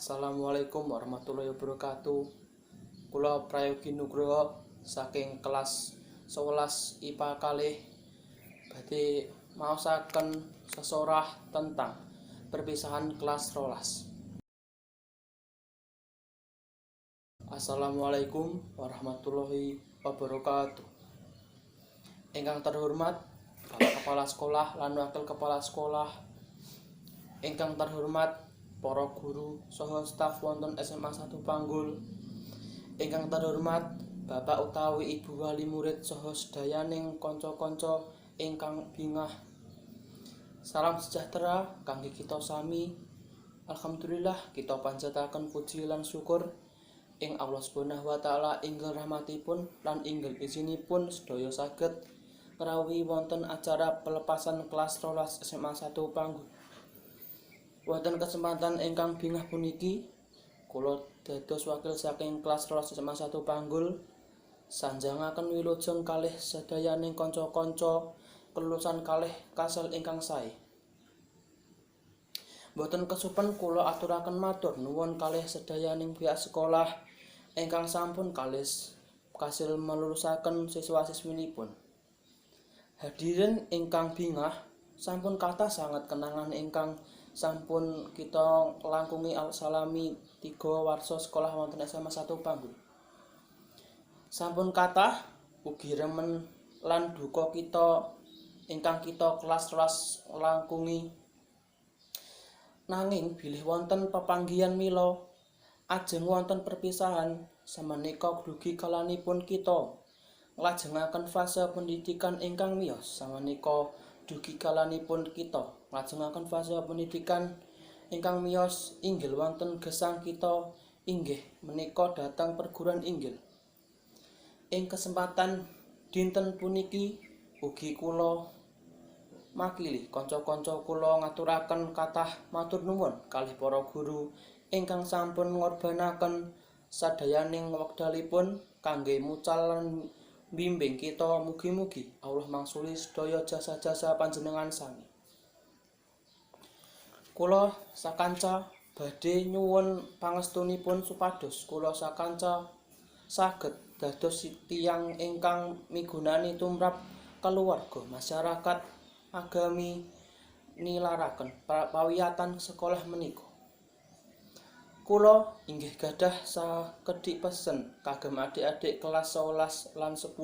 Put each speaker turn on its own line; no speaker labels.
Assalamualaikum warahmatullahi wabarakatuh. Kula Prayogi Nugroho saking kelas 11 IPA kalih badhe maosaken sesorah tentang perpisahan kelas 12. Assalamualaikum warahmatullahi wabarakatuh. Ingkang terhormat Bapak Kepala Sekolah lan Wakil Kepala Sekolah, ingkang terhormat para guru saha staf wonten SMA 1 Panggul, ingkang terhormat Bapak utawi Ibu wali murid saha sedayaning kanca-kanca ingkang bingah. Salam sejahtera kangge kita sami. Alhamdulillah, kita panjataken puji lan syukur ing Allah Subhanahu wa Taala, inggil rahmatipun lan inggil izinipun sedaya saged ngrawuhi wonten acara pelepasan kelas 12 SMA 1 Panggul. Wonten kesempatan ingkang bingah puniki, kula dados wakil saking kelas 12 SMA 1 Panggul sanjangaken wilujeng kalih sedayaning kanca-kanca kelulusan kalih kasil ingkang sae. Boten kesupen kula aturaken matur nuwun kalih sedayaning pihak sekolah ingkang sampun kalis kasil melulusaken siswa-siswinipun. Hadirin ingkang bingah, sampun kathah sanget kenangan ingkang sampun kita langkungi salami 3 warsa sekolah wonten SMA 1 Panggul. Sampun kathah ugi remen lan duka kita ingkang kita kelas 12 langkungi. Nanging bilih wonten pepanggihan mila ajeng wonten perpisahan, samenika dugi kalanipun kita nglajengaken fase pendidikan ingkang miyos. Samenika dugi kalanipun kita nglajengaken fase pendidikan ingkang miyos inggil wonten gesang kita, inggih menika dhateng perguruan inggil. Ing kesempatan dinten puniki ugi kula makili kanca-kanca kula ngaturaken kathah matur nuwun kalih para guru ingkang sampun ngorbanaken sadayaning wekdalipun kangge mucal lan bimbing kita. Mugi-mugi Allah mangsuli sedaya jasa-jasa panjenengan sami. Kula sakanca badhe nyuwun pangestunipun supados kula sakanca saged dados tiyang ingkang migunani tumrap keluarga, masyarakat, agami, nilaraken pawiyatan sekolah menika. Kula inggih gadah sakedhik pesen kagem adik-adik kelas 11 lan 10.